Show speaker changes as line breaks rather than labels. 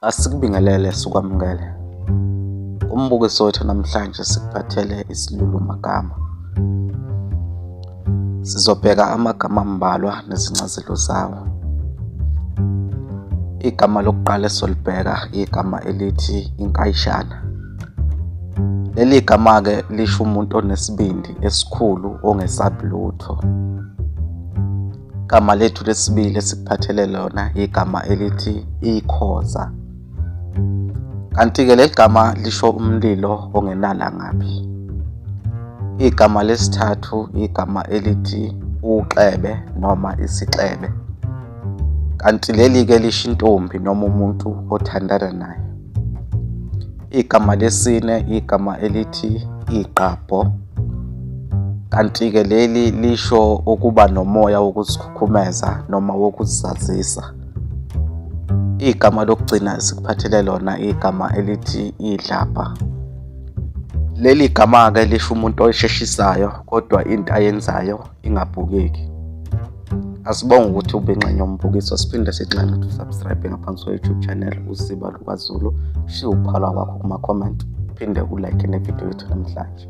Asikubingelele sikwamukele. Umbukiso wethu namhlanje sikuphathele isilulumagama. Sizobheka amagama ambalwa nezincazelo zawo. Igama lokuqala esolibheka igama elithi inkayishana. Leli gama-ke lisho umuntu onesibindi esikhulu ongesabi lutho. Igama lethu lesibili esikuphathele lona igama elithi ikhoza. Kanti-ke leli gama lisho umlilo ongenalangabi. Igama lesithathu igama elithi uxebe noma isixebe. Kanti leli-ke lisho intombi noma umuntu othandana naye. Igama lesine igama elithi igqabho. Kanti-ke leli lisho ukuba nomoya wokuzikhukhumeza noma wokuzazisa. Igama lokugcina esikuphathele lona igama elithi idlabha. Leli gama-ke lisho umuntu osheshisayo kodwa into ayenzayo ingabukeki. Asibonge ukuthi ube ingxenye yombukiso, siphinde sikunxenxe ukuthi usubscribe ngaphansi kwe-YouTube channel Usiba LukaZulu, shiya ukuphala kwakho kuma-comment, uphinde ulike nevidiyo yethu namhlanje.